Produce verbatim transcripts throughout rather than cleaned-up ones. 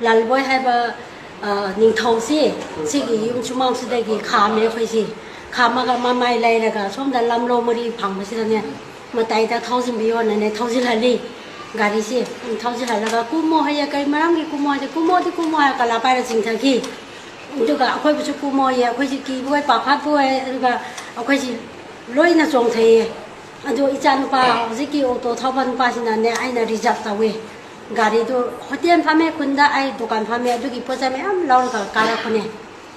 ꯂꯥꯜꯕꯣꯏ ꯍꯥꯏꯕ, ꯑ, ꯅꯤꯡꯊꯧꯁꯤ, ꯁꯤꯒꯤ ꯌꯨꯝ ꯁꯨꯃꯥꯡꯁꯤꯗꯒꯤ ꯈꯥꯝꯃꯦ ꯑꯩꯈꯣꯏꯁꯤ꯫ ꯈꯥꯝꯃꯒ ꯃꯃꯥꯏ ꯂꯩꯔꯒ ꯁꯣꯝꯗ ꯂꯝꯂꯧ ꯃꯔꯤ ꯐꯪꯕꯁꯤꯗꯅꯦ, ꯃꯇꯥꯏꯗ ꯊꯧꯖꯤꯟꯕꯤꯌꯣꯅꯅꯦ ꯊꯧꯖꯤꯜꯍꯜꯂꯤ꯫ ꯒꯥꯔꯤꯁꯤ ꯊꯧꯖꯤꯜꯍꯜꯂꯒ "ꯀꯨꯝꯃꯣ" ꯍꯥꯏꯌꯦ꯫ "ꯀꯔꯤ ꯃꯔꯝꯒꯤ ꯀꯨꯝꯃꯣ?" ꯍꯥꯏꯗꯤ "ꯀꯨꯝꯃꯣꯗꯤ ꯀꯨꯝꯃꯣ" ꯍꯥꯏꯔ ꯀꯂꯥ ꯄꯥꯏꯔ ꯆꯤꯡꯊꯈꯤ꯫ ꯑꯗꯨꯒ "ꯑꯩꯈꯣꯏꯕꯨꯁꯨ ꯀꯨꯝꯃꯣꯌꯦ, ꯑꯩꯈꯣꯏꯁꯤ ꯀꯤꯕꯣꯏ ꯄꯥꯈꯠꯄꯣꯏ", ꯑꯗꯨꯒ ꯑꯩꯈꯣꯏꯁꯤ ꯂꯣꯏꯅ ꯆꯣꯡꯊꯩꯌꯦ꯫ ꯑꯗꯣ ꯏꯆꯥꯅꯨꯄꯥ, ꯍꯧꯖꯤꯛꯀꯤ ꯑꯣꯇꯣ ꯊꯧꯕ ꯅꯨꯄꯥꯁꯤꯅꯅꯦ ꯑꯩꯅ ꯔꯤꯖꯥꯕ ꯇꯧꯋꯦ꯫ ꯒꯥꯔꯤꯗꯨ ꯍꯣꯇꯦꯜ ꯐꯝꯃꯦ ꯈꯨꯟꯗ, ꯑꯩ ꯗꯨꯀꯥꯟ ꯐꯝꯃꯦ, ꯑꯗꯨꯒꯤ ꯄꯣꯠ ꯆꯩ ꯃꯌꯥꯝ ꯂꯧꯔꯒ ꯀꯥꯔꯛꯄꯅꯦ꯫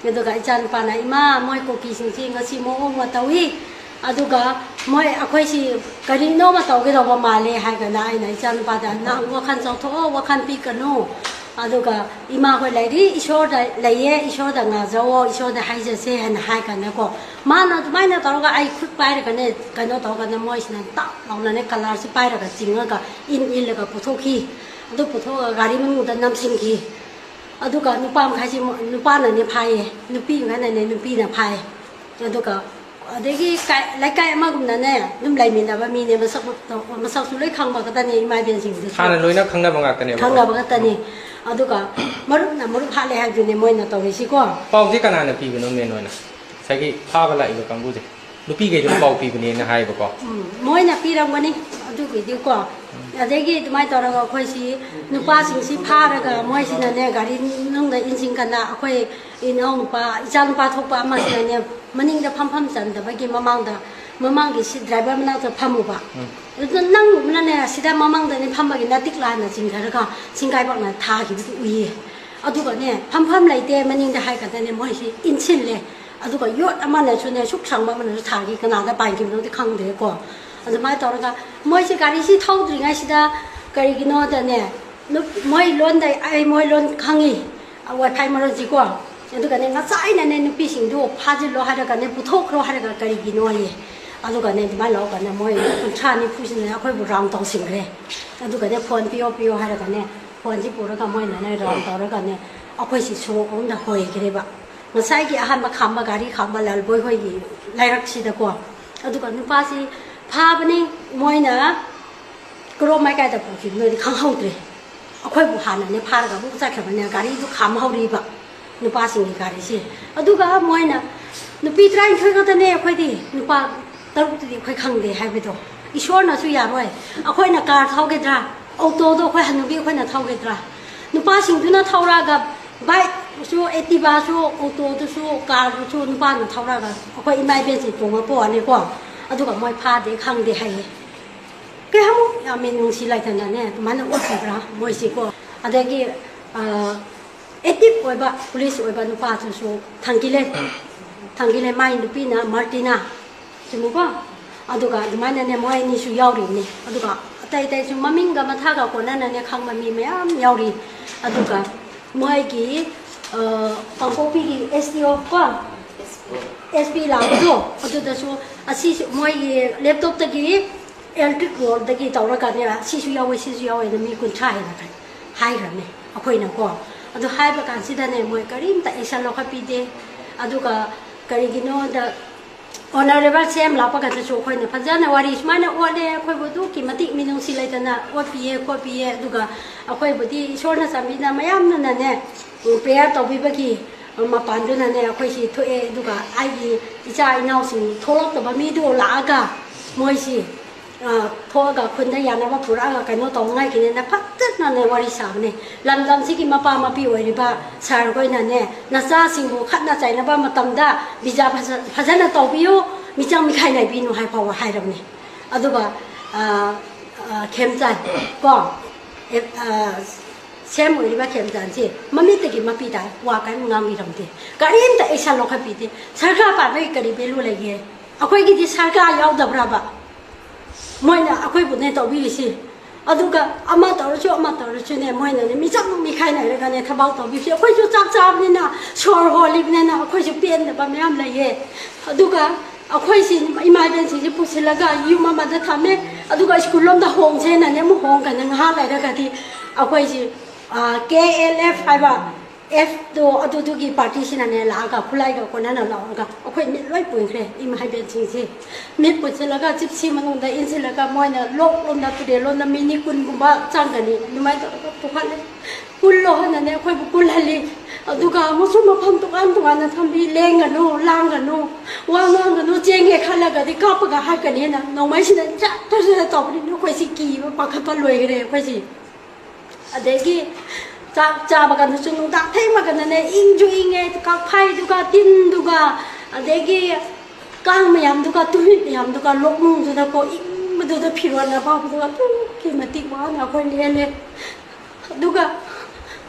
ꯑꯗꯨꯒ ꯏꯆꯥꯅꯨꯄꯥꯅ, "ꯏꯃꯥ, ꯃꯣꯏ ꯀꯨꯀꯤꯁꯤꯡꯁꯤ ꯉꯁꯤ ꯃꯑꯣꯡ ꯑꯃ ꯇꯧꯏ, ꯑꯗꯨꯒ ꯃꯣꯏ, ꯑꯩꯈꯣꯏꯁꯤ ꯀꯔꯤꯅꯣꯃ ꯇꯧꯒꯗꯧꯕ ꯃꯥꯜꯂꯦ" ꯍꯥꯏꯗꯅ ꯑꯩꯅ ꯏꯆꯥꯅꯨꯄꯥꯗ, "ꯅꯪ ꯋꯥꯈꯜ ꯆꯥꯎꯊꯣꯛꯑꯣ, ꯋꯥꯈꯜ ꯄꯤꯛꯀꯅꯨ, ꯑꯗꯨꯒ ꯏꯃꯥꯈꯣꯏ ꯂꯩꯔꯤ, ꯏꯁꯣꯔꯗ ꯂꯩꯌꯦ, ꯏꯁꯣꯔꯗ ꯉꯥꯖꯧꯑꯣ, ꯏꯁꯣꯔꯗ ꯍꯥꯏꯖꯁꯦ" ꯍꯥꯏꯅ ꯍꯥꯏ ꯀꯥꯟꯗꯀꯣ, ꯃꯥꯅ ꯑꯗꯨꯃꯥꯏꯅ ꯇꯧꯔꯒ ꯑꯩ ꯈꯨꯠ ꯄꯥꯏꯔꯒꯅꯦ, ꯀꯩꯅꯣ ꯇꯧꯔꯒꯅ ꯃꯣꯏꯁꯤꯅ ꯇꯞ ꯂꯥꯎꯅꯅꯦ ꯀꯂꯔꯁꯤ ꯄꯥꯏꯔꯒ ꯆꯤꯡꯉꯒ ꯏꯟ ꯏꯜꯂꯒ ꯄꯨꯊꯣꯛꯈꯤ꯫ ꯑꯗꯨ ꯄꯨꯊꯣꯛꯑꯒ ꯒꯥꯔꯤ ꯃꯅꯨꯡꯗ ꯅꯝꯁꯤꯟꯈꯤ꯫ ꯑꯗꯨꯒ ꯅꯨꯄꯥ ꯃꯈꯩꯁꯤ ꯃ-, ꯅꯨꯄꯥꯅꯅꯦ ꯐꯥꯏꯌꯦ, ꯅꯨꯄꯤ ꯃꯈꯩꯅꯅꯦ ꯅꯨꯄꯤꯅ ꯐꯥꯏ꯫ ꯑꯗꯨꯒ ꯑꯗꯒꯤ ꯀꯥꯏ-, ꯂꯩꯀꯥꯏ ꯑꯃꯒꯨꯝꯅꯅꯦ ꯑꯗꯨꯝ ꯂꯩꯃꯤꯟꯅꯕ ꯃꯤꯅꯦ, ꯃꯁꯛ ꯃꯇꯧ-, ꯃꯁꯛꯁꯨ ꯂꯣꯏ ꯈꯪꯕ ꯈꯛꯇꯅꯦ ꯏꯃꯥ ꯏꯕꯦꯟꯁꯤꯡꯗꯨꯁꯨ꯫ ꯍꯥꯟꯅ ꯂꯣꯏꯅ ꯈꯪꯅꯕ ꯉꯥꯛꯇꯅꯦꯕꯀꯣ? ꯈꯪꯅꯕ ꯈꯛꯇꯅꯤ꯫ ꯑꯗꯨꯒ ꯃꯔꯨꯞꯅ ꯃꯔꯨꯞ ꯍꯥꯠꯂꯦ ꯍꯥꯏꯕꯗꯨꯅꯦ ꯃꯣꯏꯅ ꯇꯧꯔꯤꯁꯤꯀꯣ꯫ ꯄꯥꯎꯗꯤ ꯀꯅꯥꯅ ꯄꯤꯕꯅꯣ, ꯃꯦꯟ ꯑꯣꯏꯅ? ꯉꯁꯥꯏꯒꯤ ꯐꯥꯕ ꯂꯥꯛꯏꯕ ꯀꯥꯡꯕꯨꯁꯦ, ꯅꯨꯄꯤꯈꯩꯗꯨꯅ ꯄꯥꯎ ꯄꯤꯕꯅꯦꯅ ꯍꯥꯏꯌꯦꯕꯀꯣ꯫ ꯎꯝ, ꯃꯣꯏꯅ ꯄꯤꯔꯝꯒꯅꯤ ꯑꯗꯨꯒꯤꯗꯤꯀꯣ꯫ ꯑꯗꯒꯤ ꯑꯗꯨꯃꯥꯏꯅ ꯇꯧꯔꯒ ꯑꯩꯈꯣꯏꯁꯤ ꯅꯨꯄꯥꯁꯤꯡꯁꯤ ꯐꯥꯔꯒ ꯃꯣꯏꯁꯤꯅꯅꯦ ꯒꯥꯔꯤ ꯃꯅꯨꯡꯗ ꯏꯟꯁꯤꯟ ꯀꯥꯟꯗ ꯑꯩꯈꯣꯏ ꯏꯅꯥꯎꯅꯨꯄꯥ, ꯏꯆꯥꯅꯨꯄꯥ ꯊꯣꯛꯄ ꯑꯃꯁꯤꯅꯅꯦ ꯃꯅꯤꯡꯗ ꯐꯝꯐꯝ ꯆꯟꯗꯕꯒꯤ ꯃꯃꯥꯡꯗ, ꯃꯃꯥꯡꯒꯤ ꯁꯤꯠ ꯗ꯭ꯔꯥꯏꯚꯔ ꯃꯅꯥꯛꯇ ꯐꯝꯃꯨꯕ꯫ ꯎꯝ꯫ ꯑꯗꯨꯗ ꯅꯪꯒꯨꯝꯕꯅꯅꯦ ꯁꯤꯗ ꯃꯃꯥꯡꯗꯅꯦ ꯐꯝꯕꯒꯤ ꯅꯇꯤꯛ ꯂꯥꯟꯅ ꯆꯤꯡꯊꯔꯒ ꯁꯤꯡꯒꯥꯏꯕꯛꯅ ꯊꯥꯈꯤꯕꯗꯨ ꯎꯏꯌꯦ꯫ ꯑꯗꯨꯒꯅꯦ ꯐꯝꯐꯝ ꯂꯩꯇꯦ ꯃꯅꯤꯡꯗ ꯍꯥꯏ ꯀꯥꯟꯗꯅꯦ ꯃꯣꯏꯁꯤ ꯏꯟꯁꯤꯜꯂꯦ꯫ ꯑꯗꯨꯒ ꯌꯣꯠ ꯑꯃꯅꯁꯨꯅꯦ, ꯁꯨꯛ ꯁꯥꯡꯕ ꯑꯃꯅꯁꯨ ꯊꯥꯈꯤ, ꯀꯅꯥꯗ ꯄꯥꯟꯈꯤꯕꯅꯣꯗꯤ ꯈꯪꯗ꯭ꯔꯦꯀꯣ꯫ ꯑꯗꯨꯃꯥꯏꯅ ꯇꯧꯔꯒ ꯃꯣꯏꯁꯤ ꯒꯥꯔꯤꯁꯤ ꯊꯧꯗ꯭ꯔꯤꯉꯩꯁꯤꯗ ꯀꯔꯤꯒꯤꯅꯣꯗꯅꯦ, ꯅꯨꯞ-, ꯃꯣꯏ ꯂꯣꯟꯗ ꯑꯩ ꯃꯣꯏ ꯂꯣꯟ ꯈꯪꯉꯤ, ꯋꯥꯏꯐꯥꯏ ꯃꯔꯣꯟꯁꯤꯀꯣ꯫ ꯑꯗꯨꯒꯅꯦ ꯉꯁꯥꯏꯅꯅꯦ ꯅꯨꯄꯤꯁꯤꯡꯗꯨ ꯐꯥꯖꯤꯜꯂꯣ ꯍꯥꯏꯔꯒꯅꯦ ꯄꯨꯊꯣꯛꯈ꯭ꯔꯣ ꯍꯥꯏꯔꯒ ꯀꯔꯤꯒꯤꯅꯣ ꯍꯥꯏꯌꯦ꯫ ꯑꯗꯨꯒꯅꯦ ꯑꯗꯨꯃꯥꯏꯅ ꯂꯧꯔꯒꯅꯦ ꯃꯣꯏ ꯀꯨꯟꯊ꯭ꯔꯥ ꯅꯤꯐꯨꯁꯤꯅꯅꯦ ꯑꯩꯈꯣꯏꯕꯨ ꯔꯥꯎꯟ ꯇꯧꯁꯤꯟꯈ꯭ꯔꯦ꯫ ꯑꯗꯨꯒꯅꯦ ꯐꯣꯟ ꯄꯤꯌꯣ ꯄꯤꯌꯣ ꯍꯥꯏꯔꯒꯅꯦ ꯐꯣꯟꯁꯤ ꯄꯨꯔꯒ ꯃꯣꯏꯅꯅꯦ ꯔꯥꯎꯟ ꯇꯧꯔꯒꯅꯦ ꯑꯩꯈꯣꯏꯁꯤ ꯁꯣꯔꯣꯛ ꯑꯃꯗ ꯍꯣꯏꯈ꯭ꯔꯦꯕ꯫ ꯉꯁꯥꯏꯒꯤ ꯑꯍꯥꯟꯕ ꯈꯥꯝꯕ ꯒꯥꯔꯤ ꯈꯥꯝꯕ ꯂꯥꯜꯕꯣꯏ ꯍꯣꯏꯒꯤ ꯂꯩꯔꯛꯁꯤꯗꯀꯣ꯫ ꯑꯗꯨꯒ ꯅꯨꯄꯥꯁꯤ ꯐꯥꯕꯅꯤ, ꯃꯣꯏꯅ ꯀꯔꯣꯝ ꯃꯥꯏꯀꯥꯏꯗ ꯄꯨꯈꯤꯕꯅꯣꯗꯤ ꯈꯪꯍꯧꯗ꯭ꯔꯦ꯫ ꯑꯩꯈꯣꯏꯕꯨ ꯍꯥꯟꯅꯅꯦ ꯐꯥꯔꯒ ꯑꯃꯨꯛ ꯆꯠꯈ꯭ꯔꯕꯅꯦ꯫ ꯒꯥꯔꯤꯗꯨ ꯈꯥꯝꯍꯧꯔꯤꯕ, ꯅꯨꯄꯥꯁꯤꯡꯒꯤ ꯒꯥꯔꯤꯁꯦ꯫ ꯑꯗꯨꯒ ꯃꯣꯏꯅ, "ꯅꯨꯄꯤ ꯇꯔꯥꯅꯤꯊꯣꯏ ꯈꯛꯇꯅꯦ ꯑꯩꯈꯣꯏꯗꯤ, ꯅꯨꯄꯥ ꯇꯔꯨꯛꯇꯨꯗꯤ ꯑꯩꯈꯣꯏ ꯈꯪꯗꯦ" ꯍꯥꯏꯕꯗꯣ꯫ ꯏꯁꯣꯔꯅꯁꯨ ꯌꯥꯔꯣꯏ꯫ ꯑꯩꯈꯣꯏꯅ ꯀꯥꯔ ꯊꯧꯒꯗ꯭ꯔꯥ? ꯑꯣꯇꯣꯗꯣ ꯑꯩꯈꯣꯏ ꯍꯅꯨꯕꯤ ꯑꯩꯈꯣꯏꯅ ꯊꯧꯒꯗ꯭ꯔꯥ? ꯅꯨꯄꯥꯁꯤꯡꯗꯨꯅ ꯊꯧꯔꯛꯑꯒ ꯕꯥꯏꯛꯁꯨ, ꯑꯦꯛꯇꯤꯚꯥꯁꯨ, ꯑꯣꯇꯣꯗꯨꯁꯨ, ꯀꯥꯔꯗꯨꯁꯨ ꯅꯨꯄꯥꯅ ꯊꯧꯔꯛꯑꯒ ꯑꯩꯈꯣꯏ ꯏꯃꯥ ꯏꯕꯦꯟꯁꯤꯡ ꯇꯣꯡꯉ ꯄꯣꯛꯑꯅꯤꯀꯣ꯫ ꯑꯗꯨꯒ ꯃꯣꯏ ꯐꯥꯗꯦ, ꯈꯪꯗꯦ ꯍꯥꯏꯌꯦ꯫ ꯀꯌꯥꯃꯨꯛ ꯌꯥꯝ ꯃꯤꯅꯨꯡꯁꯤ ꯂꯩꯇꯅꯅꯦ ꯑꯗꯨꯃꯥꯏꯅ ꯑꯣꯠꯄꯤꯕ꯭ꯔꯥ ꯃꯣꯏꯁꯤꯀꯣ? ꯑꯗꯒꯤ ꯑꯦꯛꯇꯤꯚ ꯑꯣꯏꯕ ꯄꯨꯂꯤꯁ ꯑꯣꯏꯕ ꯅꯨꯄꯥꯗꯨꯁꯨ ꯊꯥꯡꯒꯤꯂꯦ, ꯊꯥꯡꯒꯤꯂꯦ꯫ ꯃꯥꯏ ꯅꯨꯄꯤꯅ ꯃꯥꯔꯇꯤꯅꯥ, ꯆꯨꯝꯃꯤꯀꯣ? ꯑꯗꯨꯒ ꯑꯗꯨꯃꯥꯏꯅꯅꯦ ꯃꯣꯏ ꯑꯅꯤꯁꯨ ꯌꯥꯎꯔꯤꯅꯦ꯫ ꯑꯗꯨꯒ ꯑꯇꯩ ꯑꯇꯩꯁꯨ ꯃꯃꯤꯡꯒ ꯃꯊꯥꯒ ꯀꯣꯟꯅꯅꯅꯦ ꯈꯪꯕ ꯃꯤ ꯃꯌꯥꯝ ꯌꯥꯎꯔꯤ꯫ ꯑꯗꯨꯒ ꯃꯣꯏꯒꯤ ꯀꯥꯡꯄꯣꯛꯄꯤꯒꯤ ꯑꯦꯁ ꯗꯤ ꯑꯣ ꯀꯣ, ꯑꯦꯁ ꯄꯤ ꯂꯥꯛꯄꯗꯣ, ꯑꯗꯨꯗꯁꯨ ꯑꯁꯤꯁꯨ ꯃꯣꯏꯒꯤ ꯂꯦꯞꯇꯣꯞꯇꯒꯤ ꯏꯂꯦꯛꯇ꯭ꯔꯤꯛ ꯕꯣꯔꯗꯒꯤ ꯇꯧꯔꯒꯅꯦ, ꯁꯤꯁꯨ ꯌꯥꯎꯋꯦ, ꯁꯤꯁꯨ ꯌꯥꯎꯋꯦꯅ ꯃꯤ ꯀꯨꯟꯊ꯭ꯔꯥ ꯍꯦꯟꯅ ꯍꯥꯏꯈ꯭ꯔꯕꯅꯦ ꯑꯩꯈꯣꯏꯅꯀꯣ꯫ ꯑꯗꯨ ꯍꯥꯏꯕ ꯀꯥꯟꯁꯤꯗꯅꯦ ꯃꯣꯏ ꯀꯔꯤꯝꯇ ꯑꯦꯛꯁꯟ ꯂꯧꯈꯠꯄꯤꯗꯦ꯫ ꯑꯗꯨꯒ ꯀꯔꯤꯒꯤꯅꯣꯗ ꯑꯣꯅꯔꯦꯕꯜ ꯁꯤ ꯑꯦꯝ ꯂꯥꯛꯄ ꯀꯥꯟꯗꯁꯨ ꯑꯩꯈꯣꯏꯅ ꯐꯖꯅ ꯋꯥꯔꯤ ꯁꯨꯃꯥꯏꯅ ꯑꯣꯠꯂꯦ, ꯑꯩꯈꯣꯏꯕꯨ ꯑꯗꯨꯛꯀꯤ ꯃꯇꯤꯛ ꯃꯤꯅꯨꯡꯁꯤ ꯂꯩꯇꯅ ꯑꯣꯠꯄꯤꯌꯦ ꯈꯣꯠꯄꯤꯌꯦ, ꯑꯗꯨꯒ ꯑꯩꯈꯣꯏꯕꯨꯗꯤ ꯏꯁꯣꯔꯅ ꯆꯥꯟꯕꯤꯗꯨꯅ ꯃꯌꯥꯝꯅꯅꯦ ꯄ꯭ꯔꯦꯌꯔ ꯇꯧꯕꯤꯕꯒꯤ ꯃꯄꯥꯟꯗꯨꯅꯅꯦ ꯑꯩꯈꯣꯏꯁꯤ ꯊꯣꯛꯑꯦ꯫ ꯑꯗꯨꯒ ꯑꯩꯒꯤ ꯏꯆꯥ ꯏꯅꯥꯎꯁꯤꯡ ꯊꯣꯛꯂꯛꯇꯕ ꯃꯤꯗꯣ ꯂꯥꯛꯑꯒ ꯃꯣꯏꯁꯤ ꯊꯣꯛꯑꯒ ꯈꯨꯟꯗ ꯌꯥꯅꯕ ꯄꯨꯔꯛꯑꯒ ꯀꯩꯅꯣ ꯇꯧꯅꯉꯥꯏꯒꯤꯅꯦꯅ ꯐꯖꯅꯅꯦ ꯋꯥꯔꯤ ꯁꯥꯕꯅꯦ꯫ ꯂꯝꯗꯝꯁꯤꯒꯤ ꯃꯄꯥ ꯃꯄꯤ ꯑꯣꯏꯔꯤꯕ ꯁꯥꯔ ꯈꯣꯏꯅꯅꯦ, "ꯅꯆꯥꯁꯤꯡꯕꯨ ꯈꯠꯅ ꯆꯩꯅꯕ ꯃꯇꯝꯗ ꯕꯤꯖꯥ ꯐꯖ-, ꯐꯖꯅ ꯇꯧꯕꯤꯌꯨ, ꯃꯤꯆꯪ ꯃꯤꯈꯥꯏ ꯅꯥꯏꯕꯤꯅꯨ" ꯍꯥꯏ ꯐꯥꯎꯕ ꯍꯥꯏꯔꯕꯅꯦ꯫ ꯑꯗꯨꯒ ꯈꯦꯝꯆꯥꯟ ꯀꯣ, ꯁꯤ ꯑꯦꯝ ꯑꯣꯏꯔꯤꯕ ꯈꯦꯝꯆꯥꯟꯁꯤ ꯃꯃꯤꯠꯇꯒꯤ ꯃꯄꯤ ꯇꯥꯏ, ꯋꯥ ꯀꯔꯤꯝ ꯉꯥꯡꯕꯤꯔꯝꯗꯦ, ꯀꯔꯤꯝꯇ ꯑꯦꯛꯁꯟ ꯂꯧꯈꯠꯄꯤꯗꯦ꯫ ꯁꯔꯀꯥꯔ ꯄꯥꯟꯕꯒꯤ ꯀꯔꯤ ꯚꯦꯂꯨ ꯂꯩꯒꯦ? ꯑꯩꯈꯣꯏꯒꯤꯗꯤ ꯁꯔꯀꯥꯔ ꯌꯥꯎꯗꯕ꯭ꯔꯕ? ꯃꯣꯏꯅ ꯑꯩꯈꯣꯏꯕꯨꯅꯦ ꯇꯧꯕꯤꯔꯤꯁꯤ꯫ ꯑꯗꯨꯒ ꯑꯃ ꯇꯧꯔꯁꯨ ꯑꯃ ꯇꯧꯔꯁꯨꯅꯦ, ꯃꯣꯏꯅꯅꯦ ꯃꯤꯆꯪ ꯃꯤꯈꯥꯏꯅꯔꯒꯅꯦ ꯊꯕꯛ ꯇꯧꯕꯤꯕꯁꯦ꯫ ꯑꯩꯈꯣꯏꯁꯨ ꯆꯥꯛ ꯆꯥꯕꯅꯤꯅ, ꯁꯣꯔ ꯍꯣꯜꯂꯤꯕꯅꯤꯅ ꯑꯩꯈꯣꯏꯁꯨ ꯄꯦꯟꯗꯕ ꯃꯌꯥꯝ ꯂꯩꯌꯦ꯫ ꯑꯗꯨꯒ ꯑꯩꯈꯣꯏꯁꯤ ꯏꯃꯥ ꯏꯕꯦꯟꯁꯤꯡꯁꯤ ꯄꯨꯁꯤꯜꯂꯒ ꯌꯨꯝ ꯑꯃꯗ ꯊꯝꯃꯦ꯫ ꯑꯗꯨꯒ ꯁ꯭ꯀꯨꯜ ꯂꯣꯝꯗ ꯍꯣꯡꯁꯦꯅꯅꯦ ꯑꯃꯨꯛ ꯍꯣꯡꯒꯅꯤ꯫ ꯉꯥꯏꯍꯥꯛ ꯂꯩꯔꯒꯗꯤ ꯑꯩꯈꯣꯏꯁꯤ ꯀꯦ ꯑꯦꯜ ꯑꯦꯐ ꯍꯥꯏꯕ ꯑꯦꯐꯇꯣ ꯑꯗꯨꯗꯨꯒꯤ ꯄꯥꯔꯇꯤꯁꯤꯅꯅꯦ ꯂꯥꯛꯑꯒ ꯈꯨꯠꯂꯥꯏꯒ ꯀꯣꯟꯅꯅ ꯂꯥꯛꯑꯒ ꯑꯩꯈꯣꯏ ꯃꯤꯠ ꯂꯣꯏ ꯄꯨꯟꯈ꯭ꯔꯦ, ꯏꯃꯥ ꯏꯕꯦꯟꯁꯤꯡꯁꯦ꯫ ꯃꯤꯠ ꯄꯨꯟꯁꯤꯜꯂꯒ ꯖꯤꯞꯁꯤ ꯃꯅꯨꯡꯗ ꯏꯟꯁꯤꯜꯂꯒ ꯃꯣꯏꯅ ꯂꯣꯛ ꯂꯣꯝꯗ ꯇꯨꯔꯦꯜ ꯂꯣꯝꯗ ꯃꯤꯅꯤꯠ ꯀꯨꯟꯒꯨꯝꯕ ꯆꯪꯒꯅꯤ, ꯑꯗꯨꯃꯥꯏꯅ ꯇꯧꯔꯒ ꯄꯨꯈꯠꯂꯦ꯫ ꯀꯨꯜꯂꯣ ꯍꯥꯏꯅꯅꯦ ꯑꯩꯈꯣꯏꯕꯨ ꯀꯨꯜꯍꯜꯂꯤ꯫ ꯑꯗꯨꯒ ꯑꯃꯨꯛꯁꯨ ꯃꯐꯝ ꯇꯣꯉꯥꯟ ꯇꯣꯉꯥꯟꯅ ꯊꯝꯕꯤ, ꯂꯦꯡꯒꯅꯨ, ꯂꯥꯡꯒꯅꯨ, ꯋꯥ ꯉꯥꯡꯒꯅꯨ, ꯆꯦꯡꯒꯦ ꯈꯜꯂꯒꯗꯤ ꯀꯥꯞꯄꯒ ꯍꯥꯠꯀꯅꯤꯅ ꯅꯣꯡꯃꯩꯁꯤꯅ ꯖꯠ ꯖꯠ ꯖꯠ ꯇꯧꯕꯅꯤꯅ ꯑꯩꯈꯣꯏꯁꯤ ꯀꯤꯕ ꯄꯥꯈꯠꯄ ꯂꯣꯏꯈ꯭ꯔꯦ ꯑꯩꯈꯣꯏꯁꯤ꯫ ꯑꯗꯒꯤ ꯆꯥꯛ ꯆꯥꯕ ꯀꯥꯟꯗꯁꯨ ꯅꯨꯡꯗꯥꯡ ꯊꯦꯡꯃꯒꯅꯅꯦ ꯏꯪꯁꯨ ꯏꯪꯉꯦ, ꯀꯛꯐꯥꯏꯗꯨꯒ ꯇꯤꯟꯗꯨꯒ ꯑꯗꯒꯤ ꯀꯥꯡ ꯃꯌꯥꯝꯗꯨꯒ ꯇꯨꯃꯤꯠ ꯃꯌꯥꯝꯗꯨꯒ ꯂꯣꯛꯅꯨꯡꯗꯨꯗꯀꯣ ꯏꯪꯕꯗꯨꯗ ꯐꯤꯔꯣꯜ ꯑꯄꯥꯕꯗꯨꯒ ꯑꯗꯨꯛꯀꯤ ꯃꯇꯤꯛ ꯋꯥꯅ ꯑꯩꯈꯣꯏ ꯂꯦꯜꯂꯦ꯫ ꯑꯗꯨꯒ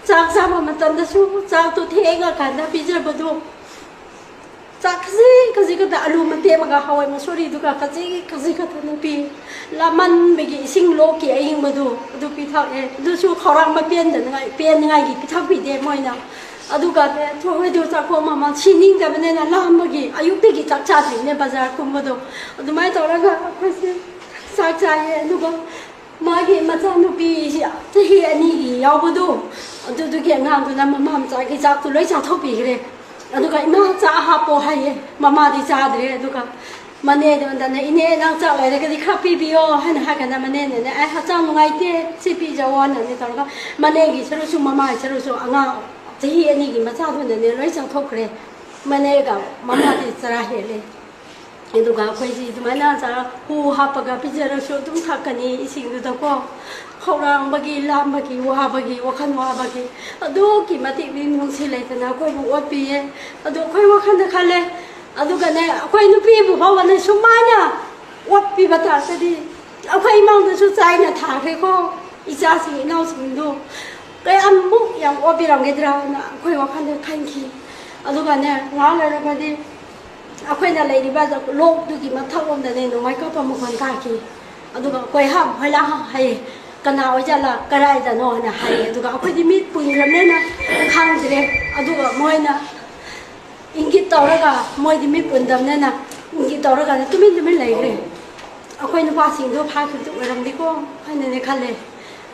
ꯆꯥꯛ ꯆꯥꯕ ꯃꯇꯝꯗꯁꯨ ꯆꯥꯛꯇꯣ ꯊꯦꯡꯉꯀꯥꯟꯗ ꯄꯤꯖꯕꯗꯣ ꯆꯥꯛ ꯈꯖꯤꯛ ꯈꯖꯤꯛ ꯈꯛꯇ, ꯑꯂꯨ ꯃꯇꯦꯛ ꯑꯃꯒ ꯍꯋꯥꯏ ꯃꯁꯣꯔꯤꯗꯨꯒ ꯈꯖꯤꯛ ꯈꯖꯤꯛ ꯈꯛꯇꯅ ꯄꯤ꯫ ꯂꯥꯃꯟꯕꯒꯤ ꯏꯁꯤꯡ ꯂꯣꯛꯀꯤ ꯑꯌꯤꯡꯕꯗꯨ ꯑꯗꯨ ꯄꯤꯊꯛꯑꯦ꯫ ꯑꯗꯨꯁꯨ ꯈꯧꯔꯥꯡꯕ ꯄꯦꯟꯗꯅꯉꯥꯏ, ꯄꯦꯟꯅꯉꯥꯏꯒꯤ ꯄꯤꯊꯛꯄꯤꯗꯦ ꯃꯣꯏꯅ꯫ ꯑꯗꯨꯒ ꯊꯣꯏꯗꯣ ꯆꯥꯛꯈꯣꯝ ꯑꯃ ꯁꯤꯅꯤꯡꯗꯕꯅꯤꯅ ꯂꯥꯝꯕꯒꯤ ꯑꯌꯨꯛꯇꯒꯤ ꯆꯥꯛ ꯆꯥꯗ꯭ꯔꯤꯕꯅꯦ ꯕꯖꯥꯔ ꯀꯨꯝꯕꯗꯣ꯫ ꯑꯗꯨꯃꯥꯏꯅ ꯇꯧꯔꯒ ꯑꯩꯈꯣꯏꯁꯦ ꯆꯥꯛ ꯆꯥꯏꯌꯦ꯫ ꯑꯗꯨꯒ ꯃꯥꯒꯤ ꯃꯆꯥꯅꯨꯄꯤ ꯆꯍꯤ ꯑꯅꯤꯒꯤ ꯌꯥꯎꯕꯗꯣ, ꯑꯗꯨꯗꯨꯒꯤ ꯑꯉꯥꯡꯗꯨꯅ ꯃꯃꯥ ꯃꯆꯥꯒꯤ ꯆꯥꯛꯇꯨ ꯂꯣꯏ ꯆꯥꯊꯣꯛꯄꯤꯈ꯭ꯔꯦ꯫ ꯑꯗꯨꯒ "ꯏꯃꯥ, ꯆꯥꯛ ꯍꯥꯞꯄꯣ" ꯍꯥꯏꯌꯦ꯫ ꯃꯃꯥꯗꯤ ꯆꯥꯗ꯭ꯔꯦ꯫ ꯑꯗꯨꯒ ꯃꯅꯦꯗꯨꯗꯅꯦ, "ꯏꯅꯦ, ꯅꯪ ꯆꯥꯛ ꯂꯩꯔꯒꯗꯤ ꯈꯔ ꯄꯤꯕꯤꯌꯣ" ꯍꯥꯏꯅ ꯍꯥꯏꯔꯀꯥꯟꯗ ꯃꯅꯦꯅꯅꯦ, "ꯑꯩ ꯍꯛꯆꯥꯡ ꯅꯨꯡꯉꯥꯏꯇꯦ, ꯁꯤ ꯄꯤꯖꯧ" ꯍꯥꯏꯅꯅꯦ ꯇꯧꯔꯒ ꯃꯅꯦꯒꯤ ꯁꯔꯨꯛꯁꯨ ꯃꯃꯥꯒꯤ ꯁꯔꯨꯛꯁꯨ ꯑꯉꯥꯡ ꯆꯍꯤ ꯑꯅꯤꯒꯤ ꯃꯆꯥꯗꯨꯅꯅꯦ ꯂꯣꯏ ꯆꯥꯊꯣꯛꯈ꯭ꯔꯦ꯫ ꯃꯅꯦꯒ ꯃꯃꯥꯗꯤ ꯆꯔꯥ ꯍꯦꯜꯂꯦ꯫ ꯑꯗꯨꯒ ꯑꯩꯈꯣꯏꯁꯤ ꯑꯗꯨꯃꯥꯏꯅ ꯆꯥ-, ꯍꯨ ꯍꯥꯞꯄꯒ ꯄꯤꯖꯔꯁꯨ ꯑꯗꯨꯝ ꯊꯛꯀꯅꯤ ꯏꯁꯤꯡꯗꯨꯗꯀꯣ꯫ ꯈꯧꯔꯥꯡꯕꯒꯤ, ꯂꯥꯝꯕꯒꯤ, ꯋꯥꯕꯒꯤ, ꯋꯥꯈꯜ ꯋꯥꯕꯒꯤ ꯑꯗꯨꯛꯀꯤ ꯃꯇꯤꯛ ꯅꯤꯡ ꯅꯨꯡꯁꯤ ꯂꯩꯇꯅ ꯑꯩꯈꯣꯏꯕꯨ ꯑꯣꯠꯄꯤꯌꯦ꯫ ꯑꯗꯣ ꯑꯩꯈꯣꯏ ꯋꯥꯈꯜꯗ ꯈꯜꯂꯦ, ꯑꯗꯨꯒꯅꯦ, ꯑꯩꯈꯣꯏ ꯅꯨꯄꯤꯕꯨ ꯐꯥꯎꯕꯅꯦ ꯁꯨꯃꯥꯏꯅ ꯑꯣꯠꯄꯤꯕ ꯇꯥꯔꯒꯗꯤ ꯑꯩꯈꯣꯏ ꯏꯃꯥꯡꯗꯁꯨ ꯆꯥꯏꯅ ꯊꯥꯈ꯭ꯔꯦꯀꯣ, ꯏꯆꯥꯁꯤꯡ ꯏꯅꯥꯎꯁꯤꯡꯗꯣ꯫ ꯀꯌꯥꯃꯨꯛ ꯌꯥꯝ ꯑꯣꯠꯄꯤꯔꯝꯒꯗ꯭ꯔꯥꯅ ꯑꯩꯈꯣꯏ ꯋꯥꯈꯜꯗ ꯈꯟꯈꯤ꯫ ꯑꯗꯨꯒꯅꯦ, ꯉꯥꯏꯍꯥꯛ ꯂꯩꯔꯒꯗꯤ ꯑꯩꯈꯣꯏꯅ ꯂꯩꯔꯤꯕ ꯂꯣꯛꯇꯨꯒꯤ ꯃꯊꯛꯂꯣꯝꯗꯅꯦ ꯅꯣꯡꯃꯩ ꯀꯥꯞꯄ ꯃꯈꯣꯟ ꯇꯥꯈꯤ꯫ ꯑꯗꯨꯒ "ꯀꯣꯏꯍꯥ ꯍꯣꯏꯂꯥ" ꯍꯥꯏꯌꯦ꯫ "ꯀꯅꯥ ꯑꯣꯏꯖꯥꯠꯂꯥ, ꯀꯗꯥꯏꯗꯅꯣ?" ꯍꯥꯏꯅ ꯍꯥꯏꯌꯦ꯫ ꯑꯗꯨꯒ ꯑꯩꯈꯣꯏꯗꯤ ꯃꯤꯠ ꯄꯨꯟꯈ꯭ꯔꯕꯅꯤꯅ ꯈꯪꯗ꯭ꯔꯦ꯫ ꯑꯗꯨꯒ ꯃꯣꯏꯅ ꯏꯪꯒꯤꯠ ꯇꯧꯔꯒ, ꯃꯣꯏꯗꯤ ꯃꯤꯠ ꯄꯨꯟꯗꯕꯅꯤꯅ ꯏꯪꯒꯤꯠ ꯇꯧꯔꯒ ꯇꯨꯃꯤꯟ ꯇꯨꯃꯤꯟ ꯂꯩꯈ꯭ꯔꯦ꯫ ꯑꯩꯈꯣꯏ ꯅꯨꯄꯥꯁꯤꯡꯗꯣ ꯐꯥꯈꯤꯕꯗꯨ ꯑꯣꯏꯔꯝꯅꯤꯀꯣ ꯍꯥꯏꯅꯅꯦ ꯈꯜꯂꯦ꯫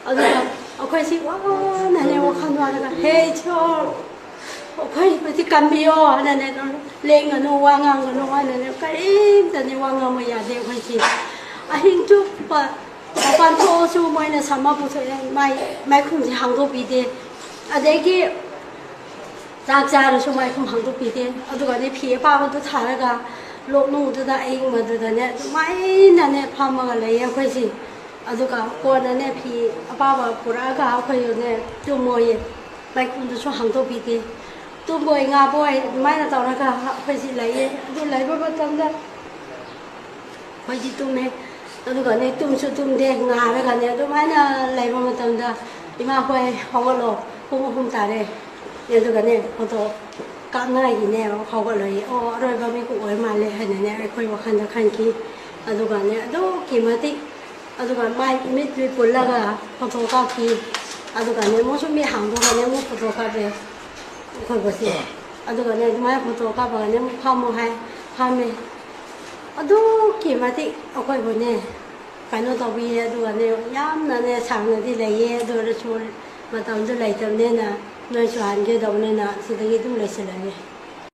ꯑꯗꯨꯒ ꯑꯩꯈꯣꯏꯁꯤ ꯋꯥꯅꯅꯦ, ꯋꯥꯈꯜ ꯋꯥꯔꯒ, "ꯍꯦ ꯏꯁꯣꯔ, ꯑꯩꯈꯣꯏꯕꯨꯗꯤ ꯀꯟꯕꯤꯌꯣ" ꯍꯥꯏꯅꯅꯦ, "ꯂꯦꯡꯒꯅꯨ, ꯋꯥ ꯉꯥꯡꯒꯅꯨ" ꯍꯥꯏꯅꯅꯦ, ꯀꯔꯤꯝꯇꯅꯦ ꯋꯥ ꯉꯥꯡꯕ ꯌꯥꯗꯦ꯫ ꯑꯩꯈꯣꯏꯁꯤ ꯑꯍꯤꯡ ꯆꯨꯞꯄ ꯃꯄꯥꯟ ꯊꯣꯛꯑꯁꯨ ꯃꯣꯏꯅ ꯁꯝꯃ ꯄꯨꯊꯣꯛꯑꯦ, ꯃꯥꯏ ꯃꯥꯏꯈꯨꯝꯁꯦ ꯍꯥꯡꯗꯣꯛꯄꯤꯗꯦ꯫ ꯑꯗꯒꯤ ꯆꯥꯛ ꯆꯥꯔꯁꯨ ꯃꯥꯏꯈꯨꯝ ꯍꯥꯡꯗꯣꯛꯄꯤꯗꯦ꯫ ꯑꯗꯨꯒꯅꯦ, ꯐꯤ ꯑꯄꯥꯕꯗꯨ ꯊꯥꯔꯒ ꯂꯣꯛꯅꯨꯡꯗꯨꯗ, ꯑꯌꯤꯡꯕꯗꯨꯗꯅꯦ ꯑꯗꯨꯃꯥꯏꯅꯅꯦ ꯐꯝꯃꯒ ꯂꯩꯌꯦ ꯑꯩꯈꯣꯏꯁꯤ꯫ ꯑꯗꯨꯒ ꯀꯣꯟꯅꯅꯦ, ꯐꯤ ꯑꯄꯥꯕ ꯄꯨꯔꯛꯑꯒ ꯑꯩꯈꯣꯏꯗꯨꯅꯦ ꯇꯨꯝꯃꯣꯌꯦ, ꯃꯥꯏꯈꯨꯝꯗꯨꯁꯨ ꯍꯥꯡꯗꯣꯛꯄꯤꯗꯦ꯫ ꯇꯨꯝꯕꯣꯏ ꯉꯥꯕꯣꯏ ꯑꯗꯨꯃꯥꯏꯅ ꯇꯧꯔꯒ ꯑꯩꯈꯣꯏꯁꯤ ꯂꯩꯌꯦ꯫ ꯑꯗꯨ ꯂꯩꯕ ꯃꯇꯝꯗ ꯑꯩꯈꯣꯏꯗꯤ ꯇꯨꯝꯃꯦ꯫ ꯑꯗꯨꯒꯅꯦ, ꯇꯨꯝꯁꯨ ꯇꯨꯝꯗꯦ, ꯉꯥꯔꯒꯅꯦ ꯑꯗꯨꯃꯥꯏꯅ ꯂꯩꯕ ꯃꯇꯝꯗ, "ꯏꯃꯥ ꯍꯣꯏ, ꯍꯧꯒꯠꯂꯣ, ꯄꯨꯡ ꯑꯍꯨꯝ ꯇꯥꯔꯦ", ꯑꯗꯨꯒꯅꯦ ꯐꯣꯇꯣ ꯀꯥꯞꯅꯉꯥꯏꯒꯤꯅꯦ ꯍꯧꯒꯠꯂꯣꯌꯦ꯫ "ꯑꯣ, ꯑꯔꯣꯏꯕ ꯃꯤꯀꯨꯞ ꯑꯣꯏ ꯃꯥꯜꯂꯦ" ꯍꯥꯏꯅꯅꯦ ꯑꯩꯈꯣꯏ ꯋꯥꯈꯜꯗ ꯈꯟꯈꯤ꯫ ꯑꯗꯨꯒꯅꯦ ꯑꯗꯨꯛꯀꯤ ꯃꯇꯤꯛ, ꯑꯗꯨꯒ ꯃꯥꯏ ꯃꯤꯠ ꯂꯨꯏ ꯄꯨꯜꯂꯒ ꯐꯣꯇꯣ ꯀꯥꯞꯈꯤ꯫ ꯑꯗꯨꯒꯅꯦ ꯑꯃꯨꯛꯁꯨ ꯃꯤꯠ ꯍꯥꯡꯗꯣꯛꯑꯒꯅꯦ ꯑꯃꯨꯛ ꯐꯣꯇꯣ ꯀꯥꯞꯄꯦ ꯑꯩꯈꯣꯏꯕꯨꯁꯦ꯫ ꯑꯗꯨꯒꯅꯦ ꯑꯗꯨꯃꯥꯏꯅ ꯐꯣꯇꯣ ꯀꯥꯞꯄꯒꯅꯦ ꯑꯃꯨꯛ ꯐꯝꯃꯣ ꯍꯥꯏ, ꯐꯝꯃꯦ꯫ ꯑꯗꯨꯛꯀꯤ ꯃꯇꯤꯛ ꯑꯩꯈꯣꯏꯕꯨꯅꯦ ꯀꯩꯅꯣ ꯇꯧꯕꯤꯌꯦ꯫ ꯑꯗꯨꯒꯅꯦ ꯌꯥꯝꯅꯅꯦ ꯁꯥꯡꯅꯗꯤ ꯂꯩꯌꯦ, ꯑꯗꯨ ꯑꯣꯏꯔꯁꯨ ꯃꯇꯝꯗꯨ ꯂꯩꯇꯕꯅꯤꯅ, ꯅꯣꯏꯁꯨ ꯍꯟꯒꯗꯧꯕꯅꯤꯅ ꯁꯤꯗꯒꯤ ꯑꯗꯨꯝ ꯂꯣꯏꯁꯤꯜꯂꯒꯦ꯫